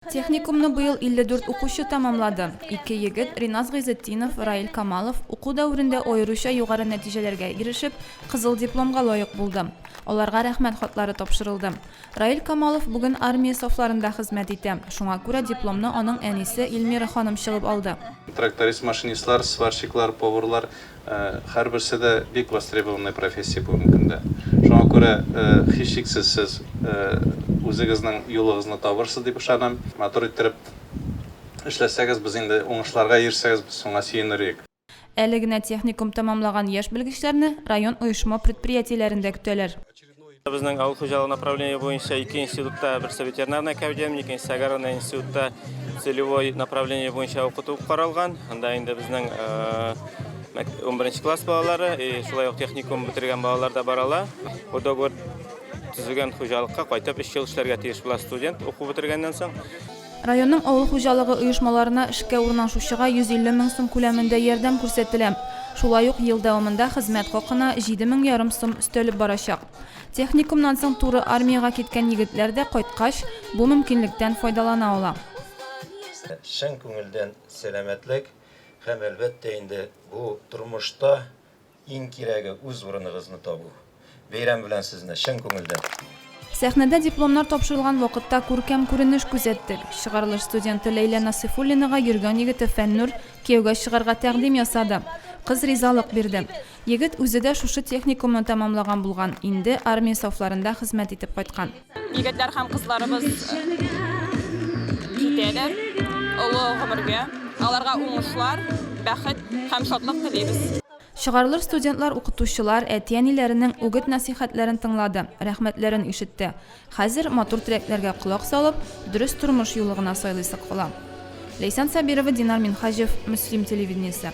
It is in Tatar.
Техникумны быел 54 укучы тәмамлады. Ике егет, Риназ Гыйзетдинов, Раил Камалов, уку дәверендә аеруча югары нәтиҗәләргә ирешеп, кызыл дипломга лаек булды. Аларга рәхмәт хатлары тапшырылды. Раил Камалов бүген армия сафларында хезмәт итә, шуңа күрә дипломны аның әнисе Эльмира ханым чыгып алды. Тракторист-машинистлар, сварщиклар, поварлар, Һәрберсе дә бик востребованный профессия бүгенге көндә. Шуңа күрә, һичшиксез, сез үзегезнең юлыгызны табырсыз дип ышанам. Матур иттереп эшләсәгез, без инде уңышларга ирешсәгез, без шуңа сөенер идек. Әле генә техникум тәмамлаган яшь белгечләрне район оешма-предприятиеләрендә көтәләр. Безнең авыл хуҗалыгы направление буенча ике институтта, берсе ветеринарная академия, икенчесе аграрный институтта целевой направление буенча укыту каралган. Анда инде безнең 11 класс балалары, и шулай ук техникум бетергән балалар да бара ала. Бу договор төзегән хуҗалыкка кайтып 3 ел эшләргә тиеш була студент уку бетергәннән соң. Районның авыл хуҗалыгы оешмаларына эшкә урнашучыга 150 мең сум күләмендә ярдәм күрсәтелә. Шулай ук ел дәвамында хезмәт хакына 7 мең ярым сум өстәлеп барачак. Техникумнан соң туры армиягә киткән егетләр дә кайткач, бу мөмкинлектән файдалана ала. Чын күңелдән сәламәтлек һәм, әлбәттә инде, бу тормышта Иң кирәге, үз урыныгызны табу. Бәйрәм белән сезне, чын күңелдән! Сәхнәдә дипломнар тапшырылган вакытта күркәм күренеш күзәттек. Чыгарылыш студенты Ләйлә Насыйфуллинага йөргән егете Фәннүр кияүгә чыгарга тәкъдим ясады. Кыз ризалык бирде. Егет үзе дә шушы техникумны тәмамлаган булган, инде армия сафларында хезмәт итеп кайткан. Егетләр һәм кызларыбыз китәләр олы гомергә. Аларга уңышлар, бәхет һәм шатлык телибез. Чыгарылыш студентлар укытучылар, әти-әниләренең үгет-нәсыйхәтләрен тыңлады, рәхмәтләрен ишетте. Хәзер матур теләкләргә колак салып, дөрес тормыш юлы гына сайлыйсы кала. Ләйсән Сабирова, Динар Минһаҗев, Мөслим телевидениесе.